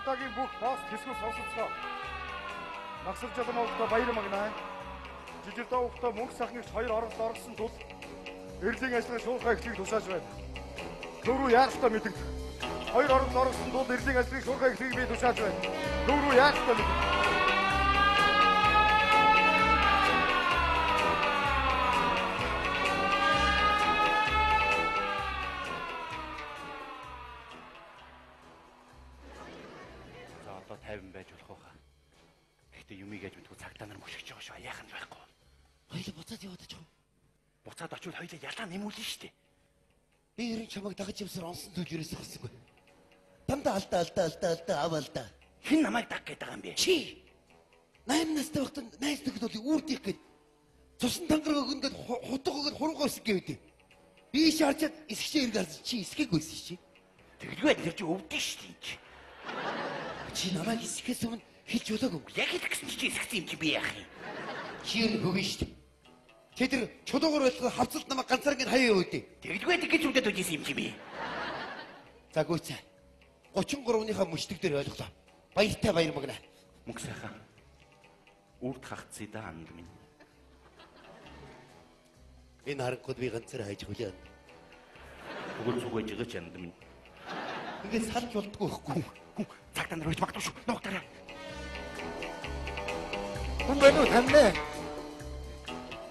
Цагдаагийн бүх пост хэсгүүд сонсоцгоо. Нагсар жалан овогтой баяр магнаа. Жижиг овогтой мөнх сайхныг хоёр оролд орсон тул эрлийн ажиллагаа шуурхай эхлэхийг тушааж байна. Төв рүү яах ёстой мэдэгдэх. Хоёр оролд орсон тул эрлийн ажлыг шуурхай эхлэхийг би тушааж байна. Төв рүү яах ёстой мэдэгдэх. За одоо 50 байж болох байхаа. Гэхдээ юмыг яаж мэдгүй цагдаа нар мөшгөж байгаа шүү. Яах нь байхгүй. Хоёлаа буцаад яваад очих уу? Буцаад очивол хоёлаа ялаа нэмүүлнэ шүү дээ. Би ер нь чамайг дагаж явсаар онсон зүйл ерөөсөө харсангүй. Дандаа алдаа алдаа алдаа алдаа ав алдаа. Хэн намайг даг гэдэг байгаа юм бэ? Чи 8 настай байхдаа найз нөхөд бол үрдих гээд цусан тангараг өгнө гээд хутга өгөөд хуруугаа өсөх гэвэдэ. Би шаарчаад эсгчээ эрг харсан чи эсхийг байсан чи. Тэгэлгүй тэр чи өвдөн шүү дээ. Чи намайг эсгэхээс өмнө хэлж болоогүй. Яг хэлэх гэсэн чи эсгсэн юм чи би яах юм? Чи ер нь хөгөн шүү дээ. Тэ тэр чулуугаар байлгаа хавцалд намайг ганцаар ингэ хаяа явуулдیں۔ Тэгэлгүй тэгэж үдээд үжсэн юм чи би. За гүйцээ. 33-ныхаа мөчтөг дээр ойлголоо. Баяртай баяр магнаа. Мөнх сайхан. Үрд хагцъя да анд минь. Энэ харанхуйд би ганцаар хайж хүлээ. Тэгвэл зүг байж байгаа ч анд минь. Ингээд салж болдгоо байхгүй. Хүн цагдаа нар байж магадгүй шүү. Нуугдараа. Хүн байна уу таньнэ?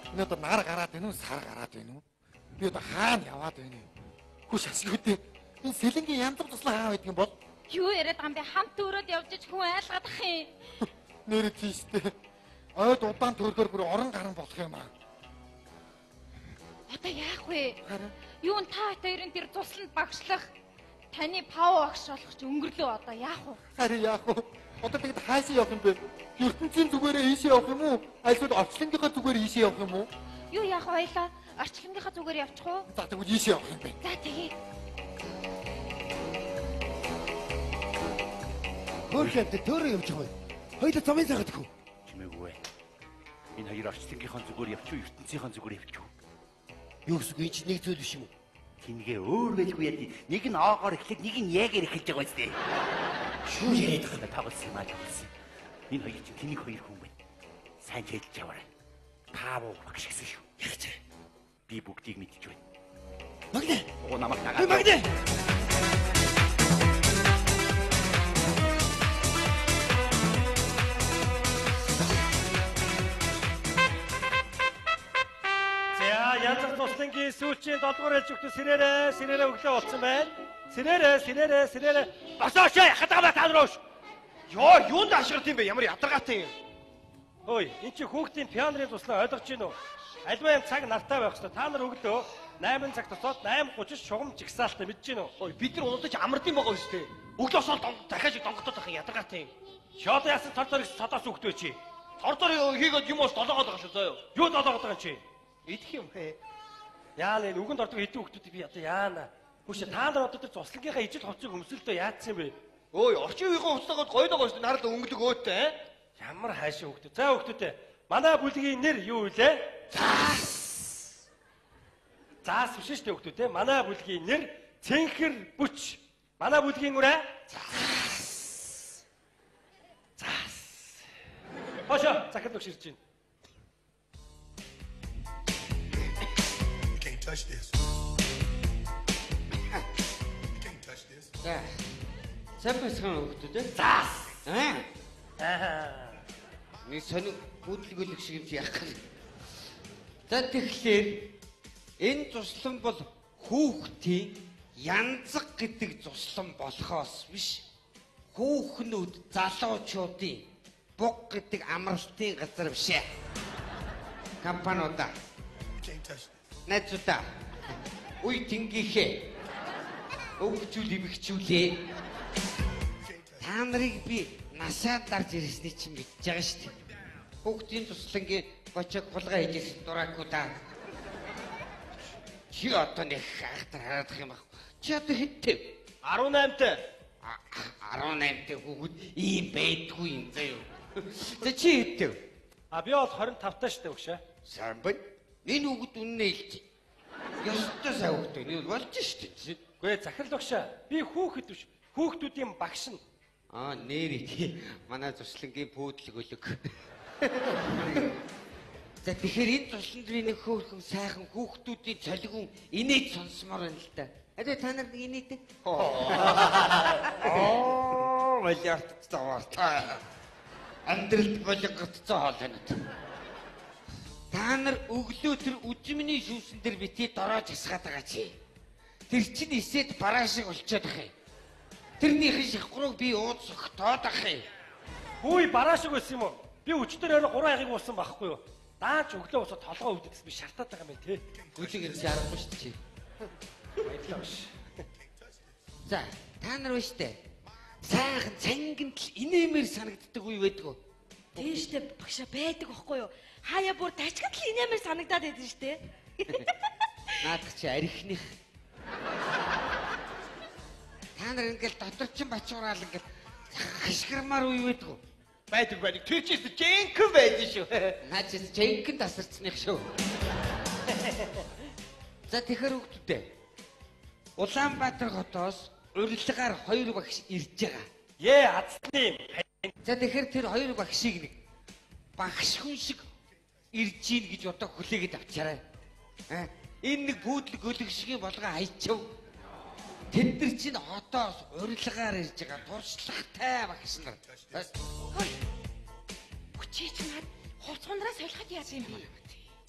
Энэ одоо нар гараад байна уу, сар гараад байна уу? Би одоо хаана яваад байна вэ? Хүш ашгүй дээ. Энэ сэлэнгийн янз бүр туслан хаа байдаг юм бол? Юу яриад байгаа юм бэ? Хамт өрөөд явж иж хүн айлгадах юм. Нэрээ тийштэй. Ойд удаан төрөхөөр бүр орон гарan болох юм аа. Одоо яах вэ? Юу н та хоёрын тэр тусланд багшлах таны пав багш болох ч өнгөрлөө одоо яах вэ? Харин яах вэ? Одоо тэгэд хаашаа явах юм бэ? ертөнцийн зүгээрээ ийшээ явах юм уу? Альсвал орчлонгийнхаа зүгээр ийшээ явах юм уу? Юу яах вэ баялаа? Орчлонгийнхаа зүгээр явчих уу? За тэгвэл ийшээ явах юм бэ. За тэгье. Хөөрхөн амт төөрөө явж байгаа юм. Хоёулаа замын цагаад хөө. Чимээгүй ээ. Энэ хоёр орчлонгийнхаа зүгээр явчих уу? Ертөнцийнхаа зүгээр явчих уу? Юу гэсэн үг энэ чинь нэг зүйл биш юм уу? Тингээ өөр байлгүй яа. Нэг нь оогоор эхлээд нэг нь яагаар эхэлж байгаа юм зү. Юу яриад байгаа юм бэ? Тоглосон юм аа тоглосон. Энэ хоёр чинь тэнэг хоёр хүн байна. Сайн хэлж яваарай. Пав багш гэсэн шүү. Яаж вэ? Би бүгдийг мэдэж байна. Магнэ. Уг намайг дагаад. Магнэ. За янз туслангийн сүүлчийн 7 дугаар ээлж өгтө сэрээрээ сэрээрээ өглөө болсон байна. Сэрээрээ сэрээрээ сэрээрээ босооч яхад байгаа та нар ууш. Йоо, юунд ашиглах юм бэ? Ямар ядаргаатай юм. Хөөе, эн чи хүүхдийн пианрын туслан ойлгож гин үү? Альва юм цаг нартай байх хэрэгтэй. Та нар өглөө 8 цаг тосоод 8:30 шугам жигсаалтай мэдэж гин үү? Ой, бид нар унтаж амардсан байгаа юм шүү дээ. Өглөө босоод дахиад шиг донготоод байх ядаргаатай юм. Чи одоо яасан тор тор содоос хүүхдөө чи. Тор тор хийгээд юм уус долоогоод байгаа шүү заяа. Юу долоогоод байгаа юм чи? Идэх юм хэ. Яана энэ үгэнд ордог хэдэн хүүхдүүдийг би одоо яана. Хүүшээ та нар одоо тэр туслангийнхаа ижил хувцсыг өмсөлтөө яатсан юм бэ? Ой, орчин үеийн хувцастайгаа гоё байгаа шүү дээ. Нарал өнгөлөг өөтэй. Ямар хайшин хүүхдүүд. За хүүхдүүдээ. Манай бүлгийн нэр юу вэ? Заас. Заас биш шүү дээ хүүхдүүдээ. Манай бүлгийн нэр Цэнхэр Бүч. Манай бүлгийн үрээ Заас. Заас. Хошоо захид өгш ирж байна. You can't touch this. You can't touch this. За. Сайн байцгаана уу хүүхдүүд ээ? Заас. Аа. Нэг сонин гүйлгүүлэх шиг юм чи яах вэ? За тэгэхээр энэ туслан бол хүүхдийн янзаг гэдэг туслан болохоос биш хүүхнүүд залуучуудын буг гэдэг амралтын газар биш ээ. Компаниудаа. Найзуудаа. Үе тэнгийнхээ өвгчүүл ибгчүүлээ. Та нарыг би насаа дарж ирсний чинь мэдж байгаа шүү дээ. Хүүхдийн туслангийн бочог хулгай хийж ирсэн дураагүй та. Чи одоо нэг анхтар хараадах юм баг. Чи одоо хэдтэй? 18-тай. 18-тай хүүхэд ийм байдгүй юм заяа. За чи хэдтэй? А би бол 25-тай шүү дээ өгшөө. Сайн байна. Энэ хүүхэд үннээ хэлж. Ёстой сайн хүүхэд. Энэ болж шүү дээ. Үгүй захирал багшаа. Би хүүхэд биш. Хүүхдүүдийн багш нь. Аа, нэр тий. Манай зуслангийн пүүдлэг өлөг. За тэгэхээр энэ зуслан дээр нэг хөөрхөн сайхан хүүхдүүдийн цолигун инээж сонсомоор байна л да. Аа та нар нэг инээдэ. Аа, малиартцсан варта. Амьдралд болонготцсон хоол байна. Та нар өглөө тэр үжимний шүүсэн дээр бити дороож асгаад байгаа чи. Тэр чинь эсээд бараа шиг болчиход ах юм. Тэрнийхэн шахгурыг би ууд согтоод ах юм. Хүй бараа шиг байсан юм уу? Би өчтөр орой 3 аягийг уусан байхгүй юу? Дааж өглөө босоод толгой өвдөж би шартаад байгаа юм байна те. Гүлэг ирж аргагүй шүү дээ чи. Баярлалаа биш. За, та нар ба штэ. Сайхан цангинтл инээмэр санагддаг үе байдаг уу? Тийм штэ багшаа байдаг байхгүй юу? Хаяа бүр тачигтл инээмэр санагдаад байдаг штэ. Наадах чи архиных. Та нар ингээл дотор чин бачуураал ингээл хашгирмаар үе байдаг уу? Байдаг байдаг. Тэр чинь жинхэнэ байдаг шүү. Наа чи жинхэнэ тасарцных шүү. За тэгэхээр хүүхдүүдээ. Улаанбаатар хотоос урилгаар хоёр багш ирж байгаа. Ээ азны юм. За тэгэхээр тэр хоёр багшийг нэг багш хүн шиг ирж ийн гэж одоо хүлээгээд авчаарай. Аа энэ нэг пүүдлэг өлөг шигийн болгон хайчив. Тэд нар чинь хотоос урилгаар ирж байгаа туршлагатай багш нар. Хөөе. Хүчээ чи над хувц хундраа солиход яасан юм бэ?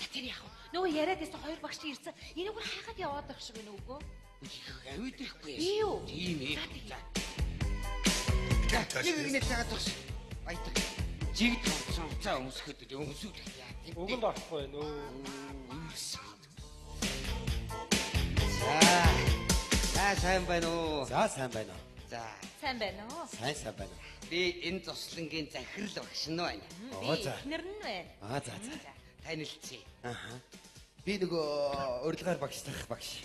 За тэр яах вэ? Нөгөө яриад байсан хоёр багш чи ирсэн. Энийг бүр хайгаад яваад байх шиг байна үгүй? Авид ирэхгүй. Би юу? Тийм ээ. За За. Нэг нэг цагаад зогс. Баятар. Жигд хувцсан хувцаа өмсөхөд өмсүүлэх яа. Өгөнд орохгүй байна өө. За. За сайн байна уу? За сайн байна уу? За. Сайн байна уу? Сайн сайн байна уу? Би энэ зуслангийн захирал багш нь байна. Оо за. Эхнэр нь байна. Аа за за. Танилцъя. Аха. Би нөгөө урилгаар багшлах багш.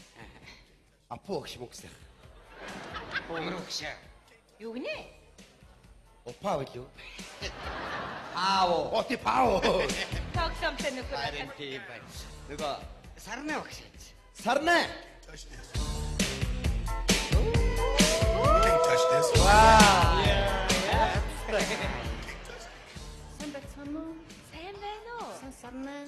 Апу багш мөнгөсөх. Ямар багш аа? Юу гинэ? Опа билүү? Пао. О тий пао. Тоглоомтой нөхөр. Харин тийм байна. Нөгөө сарнай багш байж. Сарнай. Touch this. You can't touch this. Сайн байцгаана уу? Сайн байна уу? Сайн сарнай.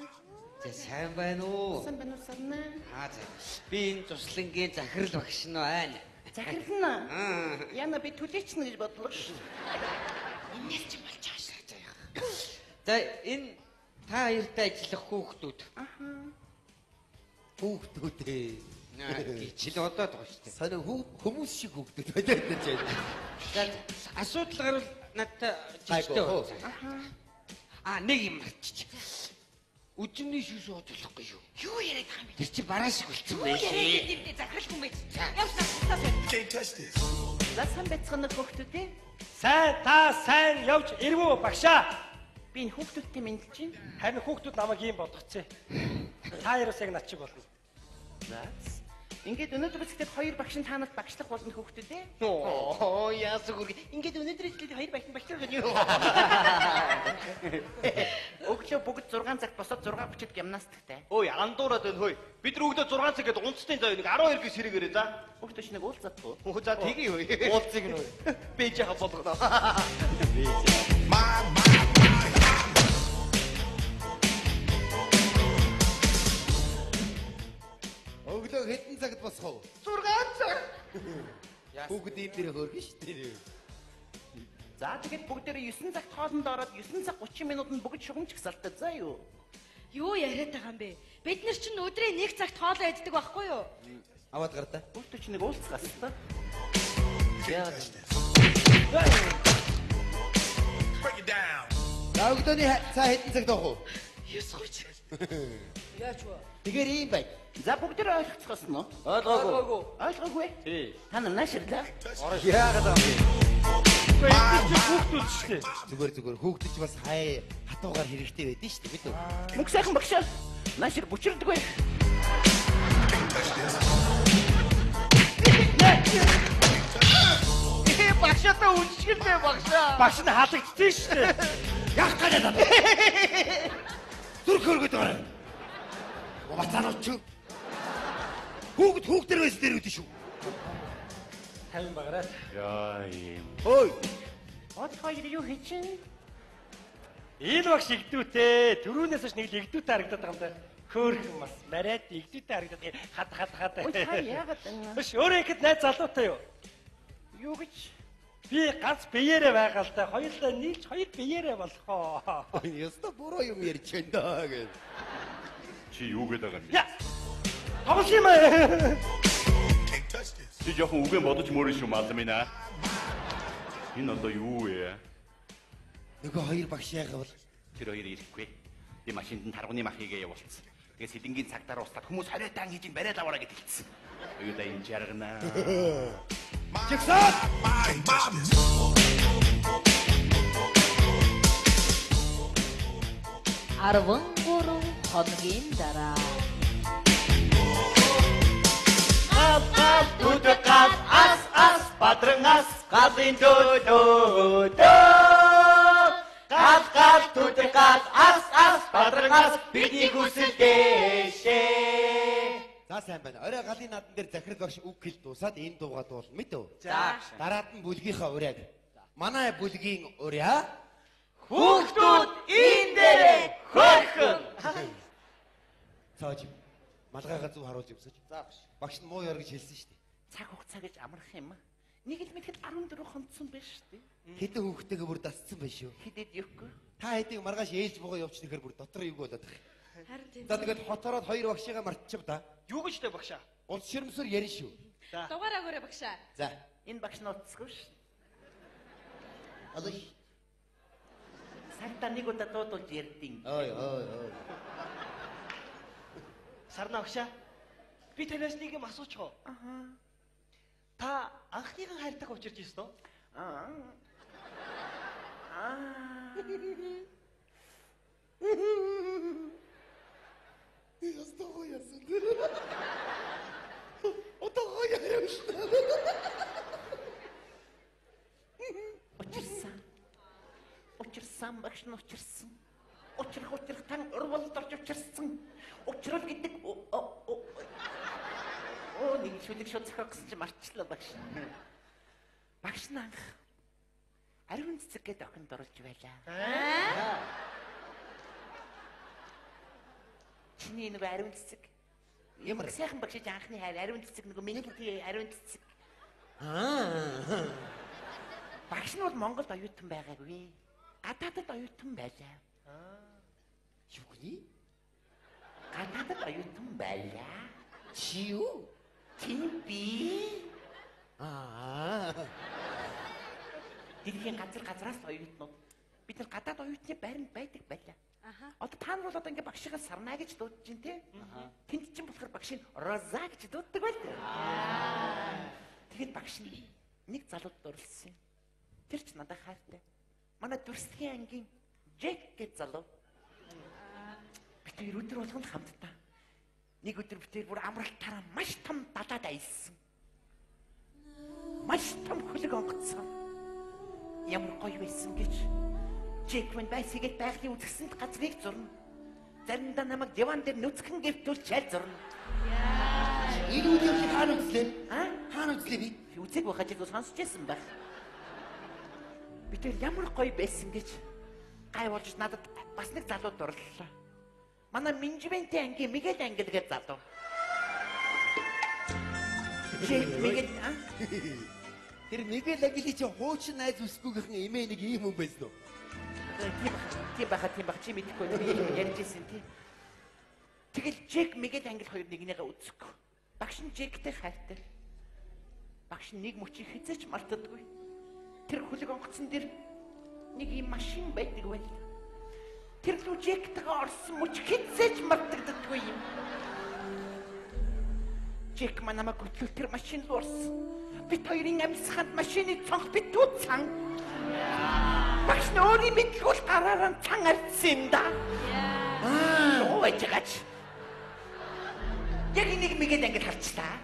За сайн байна уу? Сайн байна уу сарнай? Аа за. Би энэ зуслангийн захирал багш нь байна. Захирал нь. Аа. Яна би түлээчнэ гэж бодлоо ш. Энэс чи болж байгаа шүү. За энэ та хоёртай ажиллах хүүхдүүд. Аха. Хүүхдүүдээ. Гिचл бодоод байгаа шүү дээ. Сонио хүмүүс шиг хүүхдүүд байдаг гэж байна. За асуудал гарвал надтай жижигтэй Айгуу. уулзаа. Аа нэг юм мартчих. Үжимний шүүс ууж болохгүй юу? Юу яриад байгаа юм бэ? Тэр чи бараа шиг болцсон Юу байх. яриад юм бэ? Захирал хүн байж. Явж насаас байна. You can't touch this. За сайн байцгаана уу хүүхдүүдээ? Сайн та сайн явж ирвүү багшаа. Би энэ хүүхдүүдтэй мэндэлж байна. Харин хүүхдүүд намайг ийм болгоцсон. Та хоёроос яг над чиг болно. За. Ингээд өнөөдөр үзэхдээ хоёр багш нь та нарт багшлах болно хүүхдүүдээ. Оо яасан гүр. Ингээд өнөөдөр эхлээд хоёр багш нь багшлах гэнэ юу? Өглөө бүгд 6 цагт босоод 6:30-д гимнастиктай. Ой андуураад байна хөөе. Бид нар өглөө 6 цаг гээд унцтын заа нэг 12 гис хэрэгээрээ за. Хүүхдүүд шиг нэг уулзаадгүй. Хөө за тэгье хөөе. Уулзыг нь үе. Бэж яха болгоно. My, my, my. Өглөө хэдэн цагт босох вэ? 6 цаг. Хүүхэд ийм дээр хөөргөн шүү дээ. За тэгэхэд бүгдээрээ 9 цагт хоолнд ороод 9 цаг 30 минутанд бүгд шугамч гсалтай заа юу? Юу яриад байгаа юм бэ? Бид нар чинь өдрийн 1 цагт хоолоо иддэг байхгүй юу? Аваад гар та. Хүүхдүүд чинь нэг уулзгаас та. You can't touch this. Break it down. За өглөөний цай хэдэн цагт уух вэ? 9:30. Яаж вэ? Тэгэхээр ийм байна. За бүгдээрээ ойлгоцгоосон уу? Ойлгоогүй. Ойлгоогүй? Тий. Та нар нааширлаа. Яагаад юм бэ? Үгүй энэ чинь хүүхдүүд шүү дээ. Зүгээр зүгээр хүүхдэж бас хай хатуугаар хэрэгтэй байдэн шүү дээ бид үү? Мөнх сайхан багшаа. Наашир бүчирдэггүй. Can't touch this. Багшаатаа үнчгэлээ багшаа. Багш нь халагдчихсан шүү дээ. Яах гэдэг юм бэ? Зүрх хөргөд байгаа. Бацаанууд чи. Хүүхэд хүүхдэр байсан дээр үүдэн шүү. 50 багараа. Яа юм. Ой. хоёр юу хийж чинь? Энэ багш игдүүтэй. Төрүүнээс ч нэг л игдүүтэй харагдаад байгаа юм да. Хөөхөн бас мариад игдүүтэй харагдаад хад хад хад. Ой та яагаад энэ? Биш өөрөө ихэд найз залуутай юу? Юу гэж? Би ганц биеэрээ байгаа л да. Хоёулаа нийлж хоёр биеэрээ болох оо. Ёстой буруу юм ярьж байна даа гэв. Чи юу гээд байгаа юм бэ? Я. Тоглох юм аа. Чи жоохон үгэн бодож мөрөн шүү маллам минь аа. Энэ одоо юу вэ? Нөгөө хоёр багш яагаа бол Тэр хоёр ирэхгүй. Би машинд нь таргуны мах хийгээ явуулсан. Тэгээ сэлэнгийн цагтаар устаад хүмүүс 20 таан хийж бариад аваарай гэж хэлсэн. Оюула энэ жаргана. Жигсаад. Арван хоногийн дараа Гал гал нүдэ гал ас ас бадран ас галын дөө дөө. Гал гал нүдэ гал ас ас бадран ас бидний хүсэл дээшээ. За сайн байна. Орой галын надан дээр захирал багш үг хэл дуусаад энэ дууга дуулна мэд үү? За. Дараад нь бүлгийнхаа урайг. Манай бүлгийн ураа Хүүхдүүд энэ дээрээ хөөрхөн. Цааж. Малгайгаа зөв харуулж өмсөж. За багш. Багш нь муу ёр гэж хэлсэн шүү дээ. Цаг хугацаа гэж амарх юм. Нэг л мэтгэд 14 хонцсон байж шүү дээ. Хэдэн хүүхдтэйгээ бүр дасцсан байх шүү. Хэдэд юхгүй. Та хэдийг маргааш ээлж бугаа явчих нэхэр бүр дотор юг болоод байх. Харин тийм. За тэгээд хотороод хоёр багшигаа мартчих да. Юу гэж тэ багшаа? Улс ширмсөр ярина шүү. За. Дугаараа өгөөрэй багшаа. За. Энэ багш нууцсгүй шүү. Одоо Сартаа нэг удаа дуудулж ярьдیں۔ Ой ой ой. Сарна багшаа. Би танаас нэг юм асуучих уу? Аха. Та анхныхан хайртайгаа учирч ирсэн үү? Аа. Аа. Ястаа гоё яасан. Одоо гоё юм шүү. Учирсан. Учирсан багш нь учирсан. Учрах учрах тан урвалд орж учирсан. Учрал гэдэг оо нэг шүлэг шууд зохиох гэсэн чи марчлаа багш. Багш нь анх ариун цэцэг гэдэг охинд оруулж байлаа. Чиний нөгөө ариун цэцэг. Ямар сайхан багш анхны хайр ариун цэцэг нөгөө миний ариун цэцэг. Аа. Багш нь бол Монголд оюутан байгаагүй. Гадаадд оюутан байлаа. Юу гинэ? Гадаадд оюутан байлаа. Чи юу? Тийм би. Аа. Дэлхийн газар газраас оюутнууд бид нар гадаад оюутны байранд байдаг байлаа. Аха. Одоо та нар бол одоо ингээ багшигаа сарнаа гэж дуудаж чинь те. Тэнд чинь болохоор багшийг Роза гэж дууддаг байлаа. Тэгэхэд багш нь нэг залууд дурлсан юм. Тэр ч надад хайртай. Манай дүрслэгийн ангийн Джек гэж залуу. Бид хоёр өдөр болгон хамтдаа. Нэг өдөр бид хоёр бүр амралтаараа маш том далаад аялсан. Маш том хөлөг онгоцсон. Ямар гоё байсан гэж. Джек минь байсгээд байгалийн үзэсгэлэнт газрыг зурна. Заримдаа намайг диван дээр нүцгэн гівтүүл чайл зурна. Энэ үйл явдлыг хаана үзлээ? Аа? Хаана үзлээ би? Үзег байхаж л сонсч байсан байх. Бид тэр ямар гоё байсан гэж гай болж надад бас нэг залуу дурлалаа. Манай менежментийн ангийн Мигэл ангил гэж залуу. Джек Мигэл аа? Тэр Мигэл ангили чи хуучин найз өсгүйгийнхэн эмээ нэг ийм хүн байсан уу? Тийм баха тийм баха чи мэдэхгүй би ярьж ирсэн тийм. Тэгэл Джек Мигэл ангил хоёр нэгнийгээ үзэхгүй. Багш нь Джектэй хайртай. Багш нь нэг мөчийг хизээч мартадаггүй. Тэр хөлөг онгоцон дээр нэг ийм машин байдаг байл. Тэр лүү Джектэйгээ орсон мөч хизээч мартагддаггүй юм. Джек маань намайг хөтлөл тэр машин руу орсон. Бид хоёрын амьсгаанд машины цонх битүү цан. Багш нь өөрийн мэдлгүй гараараа цан арчсан юм да. Аа, юу байж байгаач. Яг энийг мэгээд ингэж харчлаа.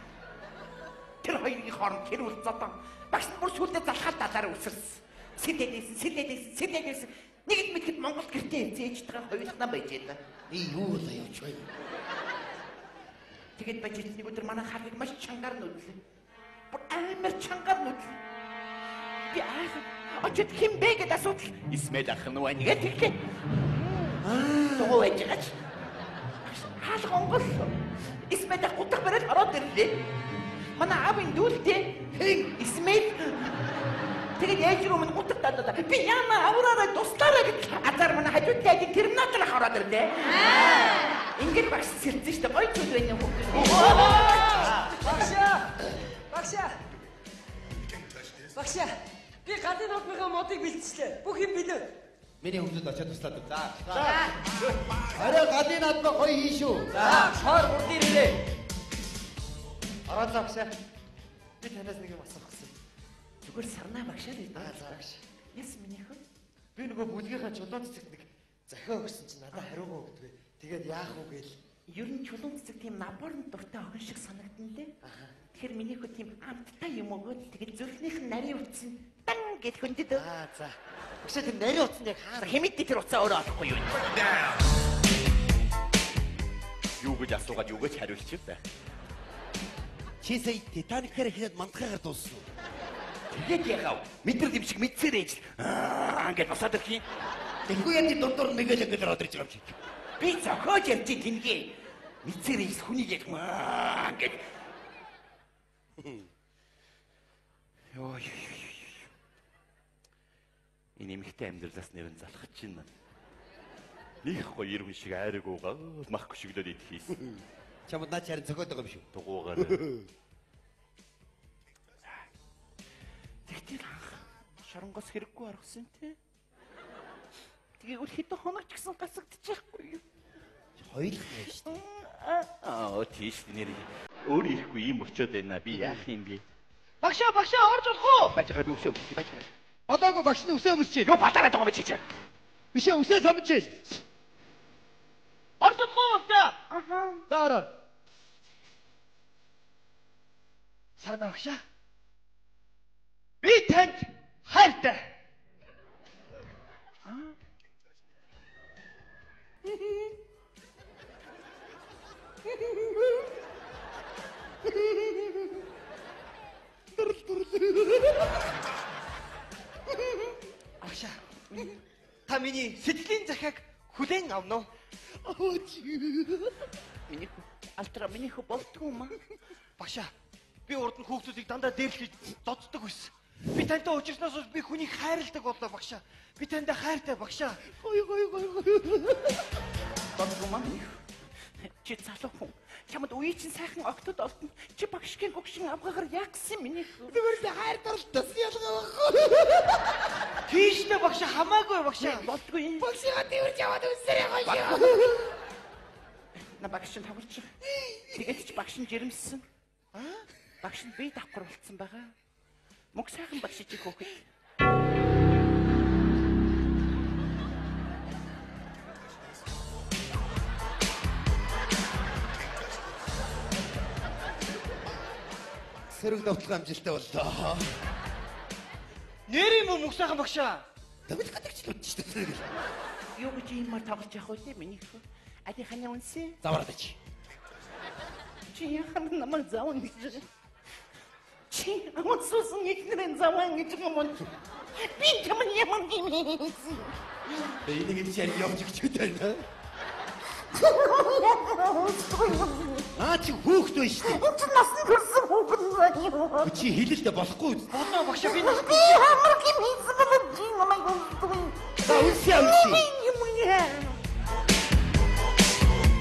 Тэр хоёрын хооронд тэр үл зодон. Багш нь бүр сүүлдээ залхаад далаараа үсэрсэн. Сэлэлээсэн, сэлэлээсэн, сэлэлээсэн. Нэг л мэдэхэд Монгол гэртээ ирсэн ээжтэйгээ хоёулахнаа байж байлаа. Би юу л явж байна. Тэгээд байж нэг өдөр манай харгийг маш чангаар нүдлээ. Бүр амар чангаар нүдлээ. Би айхад Очоод хэн бэ гэдээ асуудал Исмаил ах нь байна гэж тэглээ. Дугуй байж байгаа ч. Хаалга онгол. Исмаил ах гутах бариад ороод ирлээ. Манай аавын дүүлтэй хэн Исмаил. Тэгээд ээж рүү минь гутах дадаа. Би яана авраарай туслаарай гэж азар манай хажууд тайгийн терминатор ах ороод ирлээ. Ингээд багш сэрцэн штэ гоё зүйл байна хүүхдүүд. Багшаа. Багшаа. Багшаа. Би галын наадмынхаа модыг бэлтжлээ. Бүх юм бэлэн. Миний хүүхдүүд очиод туслаад. За. За. Арай галын наадмаа гоё хийн шүү. За, шоор гурд ирээрээ. Ороодлоо багшаа. Би танаас нэг юм асуух гэсэн. Зүгээр сарнаа багшаа л. Аа, за багш. Яс миний хөө. Би нөгөө бүлгийнхаа чулуун цэцэгт нэг захиа өгсөн чинь надад хариугаа өгдгөө. Тэгээд яах вэ гээл. Ер нь чулуун цэцэг тийм наборн дуртай охин шиг санагдана лээ. Тэгэхээр миний хөө тийм амттай юм өгөөд тэгээд зүрхнийх нь нарийн утсан дан гэж хөндөд. Аа за. Багшаа тэр нарийн утсан яг хаана? Хэмэд тэр утсаа өөрөө олохгүй юу? Юу гэж асуугаад юу гэж хариулчих вэ? Чи сая Титаникаар эхлээд мандахаар дууссан уу? Тэгээд яхав? Мэдрэл юм шиг мэдсээр ээж аа ингээд босоод ирэх юм. Тэгэхгүй яа тий дундуур мэгэл ингээд ороод ирж байгаа юм шиг. Би зохиож явж тэнгээ. Мэдсээр ээж хүнийг яах юм аа ингээд. Йоо. Энэ эмэгтэй амьдралаас нэрэн залхаж чинь. Них гоё ир хүн шиг айраг уугаа мах хөшөглөөд идэх хийсэн. Чамд наа чарин зөхиод байгаа юм шүү. Дугуугаар. Тэгтэл анх шоронгоос хэрэггүй оргосон тий. Тэгээгүүр хэдэн хоног ч гэсэн гасагдчихгүй юу? Хоёулах юм шүү. Аа тийш нэр өөр ирэхгүй юм өчөөд байна. Би яах юм бэ? Багшаа багшаа орж болох уу? Байж байгаа би өсөө байж байгаа. Одоогүй багш нь өсөө өмсөж. Юу батараад байгаа юм чи чи? Биш ээ өсөө самж. Орж болох уу багшаа? Аха. За ороо. Сарна багшаа. Би танд хайртай. Багшаа. Та миний сэтгэлийн захиаг хүлээн авна уу? Миний хөө алтра миний хөө болтгүй юм аа. Багшаа. Би урд нь хүүхдүүдийг дандаа дээрлэж доддог байсан. Би тантай уулзсанаас хойш би хүнийг хайрладаг боллоо багшаа. Би тантай хайртай багшаа. Гой гой гой гой. Болтгүй юм аа миний хөө. Чи залуу хүн. Чамд үе чинь сайхан октод олдно. Чи багшгийн гогшин авгахаар яах гэсэн миний хөө. Зүгээр л хайр дурлал ялгаа байхгүй. Тийштэй багшаа хамаагүй багшаа. Болтгүй юм. Багшигаа дээвэрч яваад үсэрээ гоё. На багш нь таварчих. Тэгээд ч багш нь жирэмсэн. Багш нь бие давхар болцсон байгаа. Мөг сайхан багш чи хөөхөд. Сэрэг довтлох амжилттай боллоо. Нэр юм уу мөг сайхан багшаа? Тамил гадагч л үдчих шүү дээ. Юу гэж иймэр тоглож явах вэ миний хөө? Али ханы үнсэн. Заваарад чи. Чи яхан намайг заван гэж. Чи амт суусан ихнэрэн заван гэж юм уу? Би чамд ямар юм хийсэн? Энийг энэ чарь явж өгч байна. Наа чи хүүхэд байна шүү дээ. Чи насны хүрсэн хүүхэд байна юу? Чи хэлэлдэ болохгүй. Болоо багшаа би Би ямар юм хийсэн бол чи намайг үнсдэг. За үнсээ үнсээ. Би юм яа.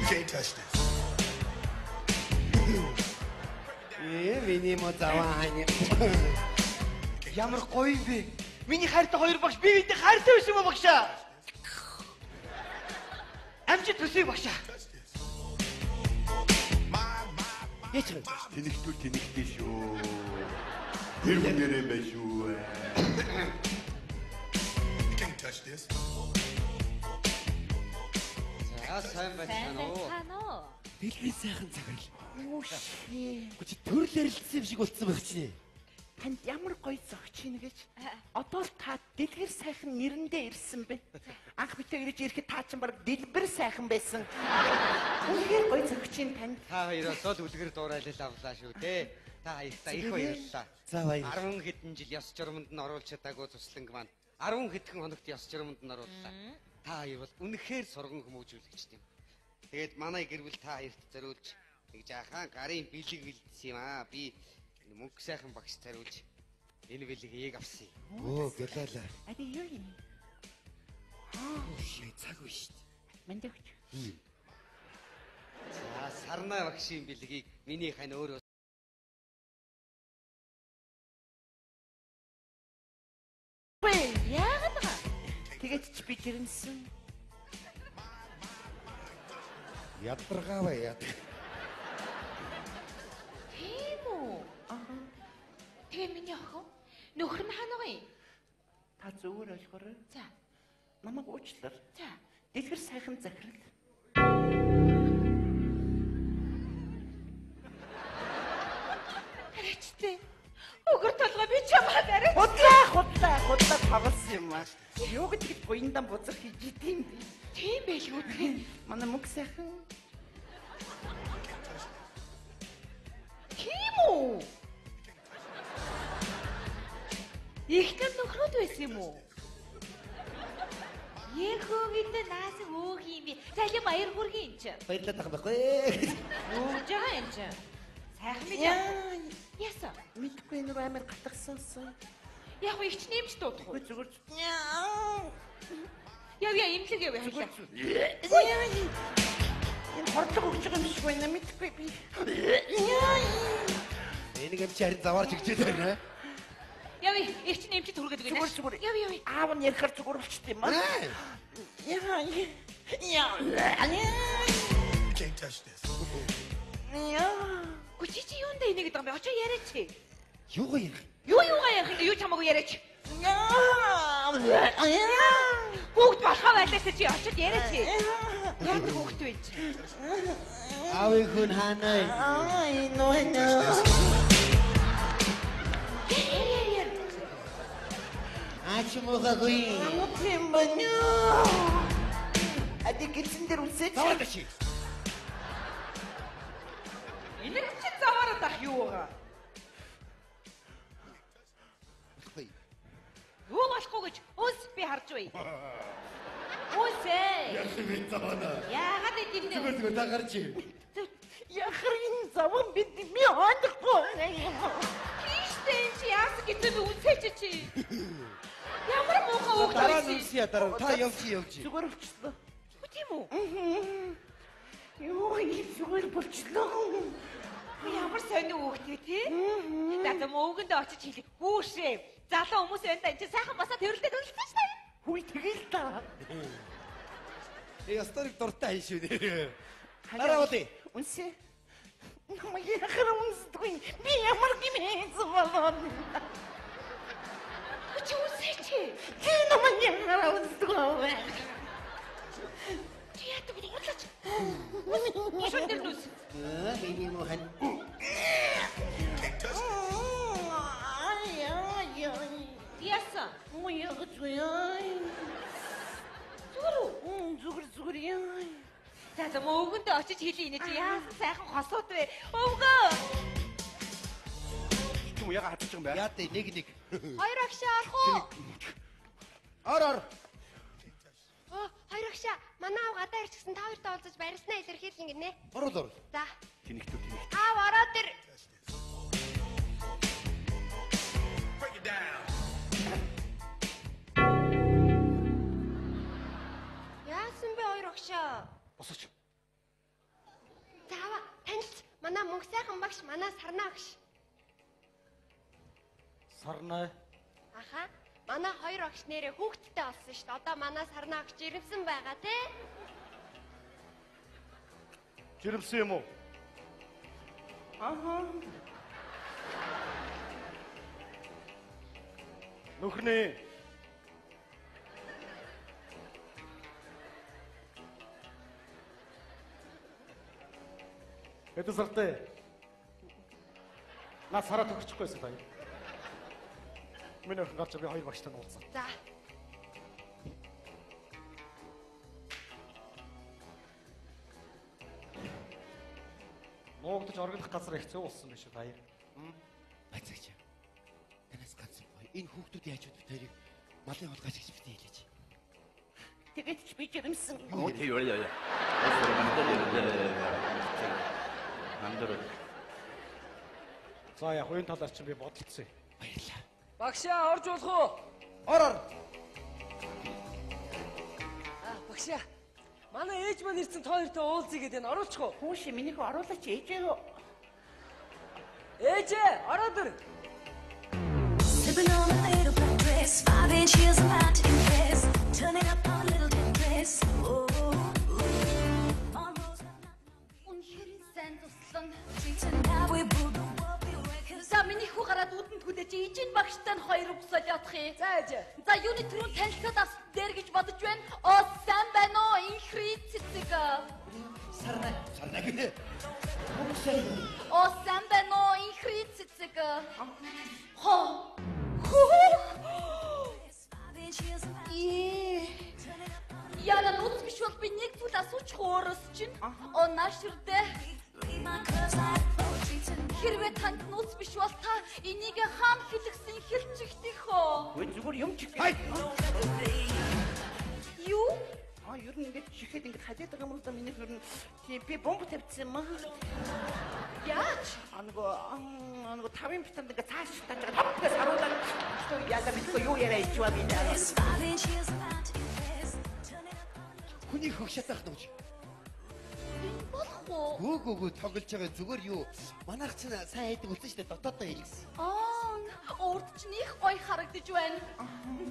You can't touch this. Ээ миний мо заваа хань. Ямар гоё юм бэ? Миний хайртай хоёр багш би биедээ хайртай байсан юм уу багшаа? Амжилт хүсье багшаа. Яач вэ? Тэнэгтүүл тэнэгтэй шүү. Тэр хүн нэрээ байх шүү. You can't touch this. За сайн байцгаана уу? Сайн уу? Дэлгэрийн сайхан цагаал. Үгүй. Үгүй чи төрөл ярилцсан юм шиг болцсон байх чинь. Танд ямар гоё зогч ийн гэж. Одоо л та дэлгэр сайхан нэрэндээ ирсэн бэ. Анх битээ ирж ирэхэд та чинь баг дэлбэр сайхан байсан. Үнэхээр гоё зогч ийн танд. Та хоёроос л үлгэр дуурайлал авлаа шүү дээ. Та хоёртаа их баярлалаа. За баярлалаа. 10 хэдэн жил ёс журманд нь оруулж чадаагүй тусланг маань 10 хэдхэн хоногт ёс журманд нь орууллаа. Та хоёр бол үнэхээр сурган хүмүүжүүлэгчд юм. Тэгээд манай гэр бүл та хоёрт зориулж нэг жаахан гарын бэлэг бэлдсэн юм аа. Би мөнгө сайхан багш зориулж энэ бэлгийг авсан юм. Өө гэлээлээ. Ади юу юм? Аа, цаг биш шүү дээ. Мандагч. За сарнай багшийн бэлгийг миний хань өөрөө Яагаад байгаа? Тэгээд ч би жирэмсэн. Ядаргаа бай яд. Тийм үү? Аа. Тэгээ миний охин нөхөр нь хаана байгаа юм? Та зүгээр ойлгоорой. За. Намайг уучлаар. За. Дэлгэр сайхан захирал. Арайчтай. Өгөр толгой би чамаа арайч. Худлаа худлаа худлаа тоглосон юм аа. Юу гэдгийг буяндан бузар хийж идэм бэ? Тийм байлгүй тийм. Манай мөнгө сайхан. Тийм үү? Ихнэр нөхрүүд байсан юм уу? Ехөө гэдэг наасан өөх юм би. Залим баяр хүргэе юм чи. Баярлалаа тах байхгүй. Өгж байгаа юм чи. Сайхан мэдээ. Яасан? Мэдгүй нэр амар гатгсансан. Яг уу их ч нэмж дуудах уу? Зүгээр. Яв яа имлэг яв яа. Энэ хордлого өгч байгаа юм шиг байна мэдгүй би. Энийг юм чи харин заваарч өгчээд байна. Яв их ч нэмж түргээд өгнө. Зүгээр зүгээр. Яв яв. Аав нь ярихаар зүгээр болчт юм аа. Яа. Яа. You can't touch this. Яа. Гү чи чи юундаа энийг гэдэг юм бэ? Очоо яриач. Юугаа ярих? Юу юугаа ярих юм? Юу ч хамаагүй яриач. Яа. Бүгд болохоо байлаа чи очоод яриач. Яг хүүхэд вэ чи? Аавын хүн хаана вэ? Аа, нөө нөө. Яа яа яа. Аач муугаагүй. Тийм байна. Ади гэрсэн дээр үсэж. Заваарч чи. Энэ чи заваараад ах юу байгаа? Болохгүй. Юу болохгүй гэж үнс би харж бай. Үнсээ. Яах юм бэ заваана? Яагаад идэв нэ? Зүгээр зүгээр та гарч. Яхар энэ заван бид би ойлгохгүй. Тийштэй энэ чи яасан гэж би үнсээч чи. Ямар муухай үг Дараа нь байсан. үнсье дараа нь. Та явчих явчих. Зүгээр болчлоо. Үгүй тийм үү? Юу юм зүгээр болчлоо. Ямар сонио хүүхд вэ тий? За за мөвгөндөө очиж хэлээ. Хүүшээ. Залуу хүмүүс байна да энэ чи сайхан басаа тэрэлдээд үлдсэн шүү дээ. Хүй тэгэл та. Э ястаа нэг дуртай хин шүү дээ. Дараа болъё. Үнсээ. Намайг яхар үнсдгүй. Би ямар гимээ болоо. Чи үнсээч. Чи намайг яхар үнсдгүй. Чи яадаг вэ? Худлаач. Шүн дээр нүс. Аа миний муухан. Ай ай ай. Яасан? Муу ягч яа. Зүгээр үү? Зүгээр зүгээр яа. За за мөвгөндөө очиж хэлье энэ чи яасан сайхан хосууд вэ? Өвгөө. Юм яга хатчих юм бэ? Яа дээ нэг нэг. Хоёр агшаа орох уу? Ор ор. Оо, хоёр агшаа. Манай аав гадаа ирчихсэн та хоёртой уулзаж барьснаа илэрхийлнэ гинэ. Орол орол. За. Тэнэгтүү тэнэгтүү. Аав ороод ир. Break it down. Яасан бэ хоёр агшаа? Босооч. За аваа, танилц. Манай мөнх сайхан багш, манай сарнаа багш. Сарнай. Аха. Манай хоёр багш нэрээ хүүхэдтэй болсон шүү дээ. Одоо манай сарнаа багш жирэмсэн байгаа тий. Жирэмсэн юм уу? Аха. Нөхрний. Хэдэн сартай? Наа сараа төгсчихгүйсэн та. Миний охин гарч би хоёр багштай уулзсан. За. Нуугдаж оргилох газар их зөв болсон биш үү таяа. Бацагч. Танаас ганц юм гоё. Энэ хүүхдүүд яаж бит хоёрыг малын хулгайч гэж битгий хэлээч. Тэгээд ч би жирэмсэн. Окей, яа яа. Мандэр. За яг энэ талаар чинь би бодолцсон. Баярлалаа. Багшаа орж болох уу? Ор ор. Аа, багшаа. Манай ээж маань ирсэн та хоёртой уулзъя гэдэг нь оруулчих уу? Хүүш миний хүү оруулаач ээжээ. Ээжээ, ороод ир. Sipping on a little black dress, 5-inch heels and high impress. Turning up a little bit dress. Oh, on roads Үнэхээр сайн туслан. tonight we blew the world we records. За миний хүү гараад үдэнд хүлээж ижин багштай нь хоёр үг солиодох юм. За ээжээ. За юуны түрүүн танилцаад авсан дээр гэж бодож байна. Оо сайн байна уу? Инхри цэцэг. Сарна. Сарна гинэ. Оо сайн байна уу? Инхри цэцэг. Хоо. Хөө. 5-inch heels and high Ээ. Яна нууц биш бол би нэг зүйл асуучих өөрөөс чинь. Оо нааш ирдэ. Read my curves like poetry tonight. Хэрвээ танд нууц биш бол та энийг хаана хэлэгсэн хэлчихдэх хөө. Үгүй зүгээр юм чих. Юу? А ер нь ингэж чихээд ингэж хажаад байгаа юм л да миний ер нь тийм би бомб тавьчихсан юм аа. Яаж? А нөгөө тавын битанд ингэ цааш тааж байгаа тавтгаас харуулаад яалаа мэдгүй юу яриа ичваа би. 5-inch heels and high impress. Turning up a little Хүний хөх шатаах нууж. Болох уу? Гөө гөө гөө тоглож байгаа зүгээр юу? Манайх чинь сайн хайдаг болсон шүү дээ. Дотоодоо хэлсэн. Аа, урд чинь их гоё харагдаж байна.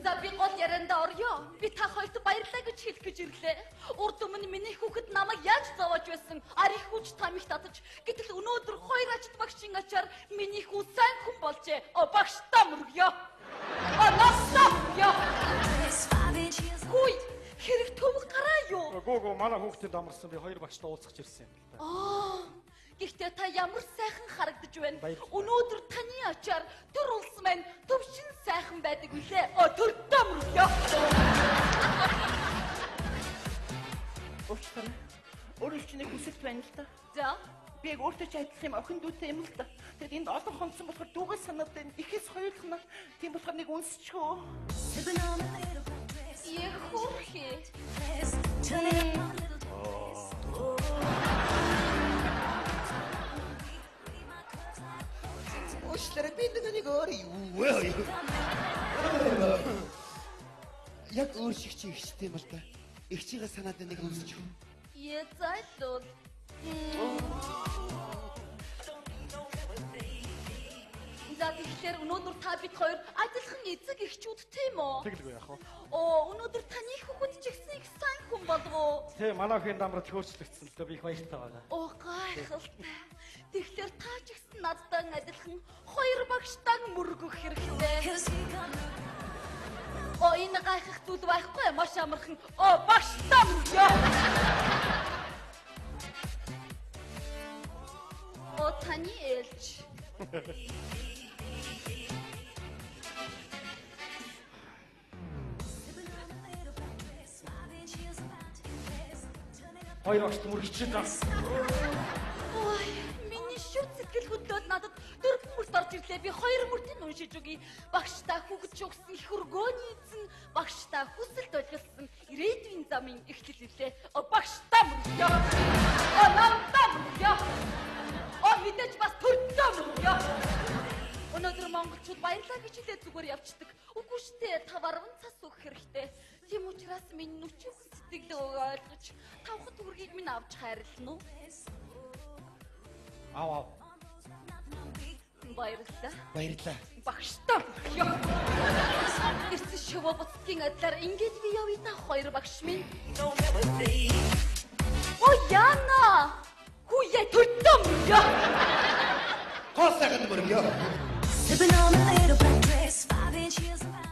За би гол яриандаа орё. Би та хоёрт баярлалаа гэж хэлэх гэж ирлээ. Урд өмнө миний хүүхэд намайг яаж зовоож байсан? Ар их хүч тамиг татаж. Гэтэл өнөөдөр хоёр ажид багшийн ачаар миний хүү сайн хүн болжээ. О багштай мөргөё. О настай мөргөё. dress. 5-inch heels Хүй, хэрэг төвөг гараа юу? Гүү гүү манай хүүхдэд амарсан би хоёр багштай уулзах ирсэн юм л да. Аа, гэхдээ та ямар сайхан харагдаж байна. Баярлалаа. Өнөөдөр таны ачаар төр улс маань төвшин сайхан байдаг үлээ. О, төрдөө мөргөё. Уучлаарай. Өөрөө чинь нэг хүсэлт байна л да. За, Би яг өөртөө ч адилхан юм охин дүүтэй юм л да. Тэгэд энд олон хонцсон болохоор дүүгээ санаад байна. Ихээс хоёулахна. Тийм болохоор нэг үнсчихөө. Sipping on a little black dress. яг хөөрхий. Dress. Turning up a little dress. Oh. Read my curves like poetry tonight. Уучлаарай би нэг өөр юу вэ? Яг өөр шиг чи ихчтэй юм л да. Ихчийгээ санаад нэг үнсчих. Е зайлуул. За тэгэхээр өнөөдөр та бид хоёр адилхан эцэг эхчүүд тийм үү? Тэгэлгүй яах вэ? Оо, өнөөдөр таны хүүхэд ч ихсэн их сайн хүн болов уу? Тэ манай охин дамрад хөөрчлөгдсөн л доо би их баяртай байна. Оо, гайхалтай. Тэгэхээр та ч ихсэн надтай адилхан хоёр багштай мөргөх хэрэгтэй. Cause you got me. Оо, энэ гайхах зүйл байхгүй маш амархан. Оо, багштай мөргөё. Оо, таны ээлж. Sipping on a little black dress. 5-inch heels and high impress. Turning up Хоёр багштай мөргөж байгаа. Ой, миний шүт сэтгэл хөдлөл надад дөрвөн мөрт орж ирлээ. Би хоёр мөртийг уншиж өгье. Багштай хүүхэд чугсан их өргөөний эзэн, багштай хүсэлт ойлгосон ирээдүйн замын эхлэл ирлээ. О, багштай мөргөё. О, намтай мөргөё. О, мэдээж бас төрдөө мөргөё. Өнөөдөр монголчууд баярлаа гэж хэлээ зүгээр явцдаг. Үгүй штэ, 5.10 цас өгөх хэрэгтэй. Тийм учраас минь нүчүүхэн сэтгэлээ ойлгож, тавхан төгрөгийг минь авч хайрлана уу? Ав ав. Баярлалаа. Баярлалаа. Багштай мөргөё. Ирсэн шувуу буцгийн адилаар ингэж би явъя та хоёр багш минь. О яна. Хүүе төрдөө мөргөё. Гоо сайхан мөргөё. Sipping on a little black dress. 5-inch heels and high